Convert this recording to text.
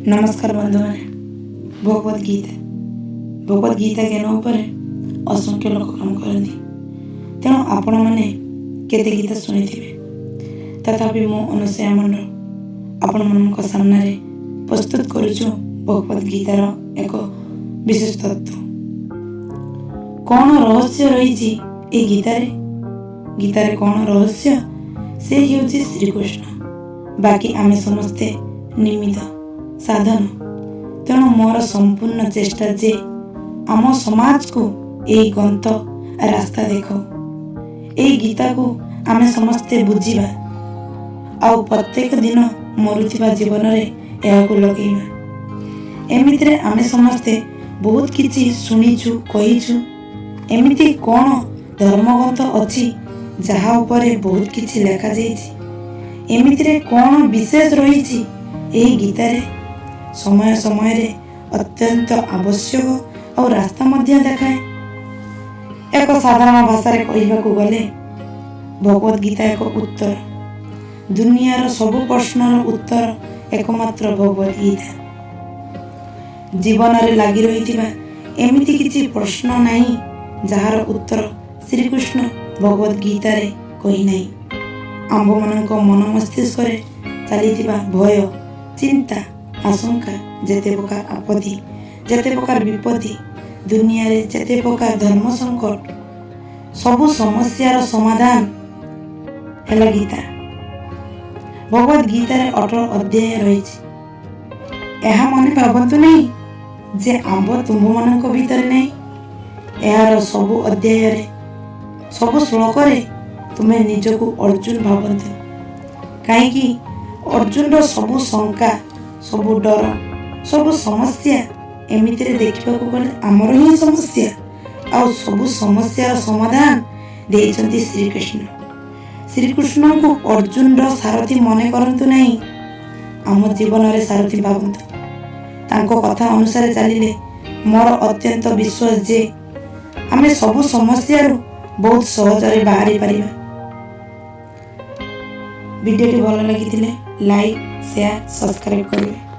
ନମସ୍କାର ବନ୍ଧୁମାନେ। ଭଗବତ ଗୀତା, ଭଗବତ ଗୀତା ଜ୍ଞାନ ଉପରେ ଅସଂଖ୍ୟ ଲୋକ କାମ କରନ୍ତି। ତେଣୁ ଆପଣମାନେ କେତେ ଗୀତା ଶୁଣିଥିବେ। ତଥାପି ମୁଁ ଅନୁସୟା ମଣ୍ଡଳ ଆପଣମାନଙ୍କ ସାମ୍ନାରେ ପ୍ରସ୍ତୁତ କରୁଛୁ ଭଗବତ ଗୀତାର ଏକ ବିଶେଷ ତତ୍ତ୍ୱ। କ'ଣ ରହସ୍ୟ ରହିଛି ଏହି ଗୀତାରେ? ଗୀତାରେ କ'ଣ ରହସ୍ୟ? ସେ ହେଉଛି ଶ୍ରୀକୃଷ୍ଣ, ବାକି ଆମେ ସମସ୍ତେ ନିମିତ୍ତ, ସାଧନ। ତେଣୁ ମୋର ସମ୍ପୂର୍ଣ୍ଣ ଚେଷ୍ଟା ଯେ ଆମ ସମାଜକୁ ଏହି ଗ୍ରନ୍ଥ ରାସ୍ତା ଦେଖାଉ। ଏହି ଗୀତାକୁ ଆମେ ସମସ୍ତେ ବୁଝିବା ଆଉ ପ୍ରତ୍ୟେକ ଦିନ ମରୁଥିବା ଜୀବନରେ ଏହାକୁ ଲଗେଇବା। ଏମିତିରେ ଆମେ ସମସ୍ତେ ବହୁତ କିଛି ଶୁଣିଛୁ, କହିଛୁ। ଏମିତି କ'ଣ ଧର୍ମଗ୍ରନ୍ଥ ଅଛି ଯାହା ଉପରେ ବହୁତ କିଛି ଲେଖାଯାଇଛି? ଏମିତିରେ କ'ଣ ବିଶେଷ ରହିଛି ଏହି ଗୀତାରେ? ସମୟ ସମୟରେ ଅତ୍ୟନ୍ତ ଆବଶ୍ୟକ ଆଉ ରାସ୍ତା ମଧ୍ୟ ଦେଖାଏ। ଏକ ସାଧାରଣ ଭାଷାରେ କହିବାକୁ ଗଲେ ଭଗବତ ଗୀତା ଏକ ଉତ୍ତର। ଦୁନିଆର ସବୁ ପ୍ରଶ୍ନର ଉତ୍ତର ଏକମାତ୍ର ଭଗବତ ଗୀତା। ଜୀବନରେ ଲାଗି ରହିଥିବା ଏମିତି କିଛି ପ୍ରଶ୍ନ ନାହିଁ ଯାହାର ଉତ୍ତର ଶ୍ରୀକୃଷ୍ଣ ଭଗବତ ଗୀତାରେ କହିନାହିଁ। ଆମ୍ଭମାନଙ୍କ ମନ ମସ୍ତିଷ୍କରେ ଚାଲିଥିବା ଭୟ, ଚିନ୍ତା, ଆଶଙ୍କା, ଯେତେ ପ୍ରକାର ଆପତ୍ତି, ଯେତେ ପ୍ରକାର ବିପତ୍ତି, ଦୁନିଆରେ ଯେତେ ପ୍ରକାର ଧର୍ମ ସଙ୍କଟ, ସବୁ ସମସ୍ୟାର ସମାଧାନ ହେଲା ଗୀତା। ଭଗବତ ଗୀତାରେ 18 ଅଧ୍ୟାୟ ରହିଛି। ଏହା ମନେ ଭାବନ୍ତୁ ନାହିଁ ଯେ ଆମ୍ଭ ତୁମ୍ଭମାନଙ୍କ ଭିତରେ ନାହିଁ। ଏହାର ସବୁ ଅଧ୍ୟାୟରେ, ସବୁ ଶ୍ଲୋକରେ ତୁମେ ନିଜକୁ ଅର୍ଜୁନ ଭାବନ୍ତୁ। କାହିଁକି ଅର୍ଜୁନର ସବୁ ଶଙ୍କା, ସବୁ ଡର, ସବୁ ସମସ୍ୟା ଏମିତିରେ ଦେଖିବାକୁ ଗଲେ ଆମର ହିଁ ସମସ୍ୟା। ଆଉ ସବୁ ସମସ୍ୟାର ସମାଧାନ ଦେଇଛନ୍ତି ଶ୍ରୀକୃଷ୍ଣ। ଶ୍ରୀକୃଷ୍ଣଙ୍କୁ ଅର୍ଜୁନର ସାରଥୀ ମନେ କରନ୍ତୁ ନାହିଁ, ଆମ ଜୀବନରେ ସାରଥୀ ଭାବନ୍ତୁ। ତାଙ୍କ କଥା ଅନୁସାରେ ଚାଲିଲେ ମୋର ଅତ୍ୟନ୍ତ ବିଶ୍ୱାସ ଯେ ଆମେ ସବୁ ସମସ୍ୟାରୁ ବହୁତ ସହଜରେ ବାହାରି ପାରିବା। ଭିଡ଼ିଓଟି ଭଲ ଲାଗିଥିଲେ ଲାଇକ୍, ସେୟାର, ସବସ୍କ୍ରାଇବ୍ କରିବେ।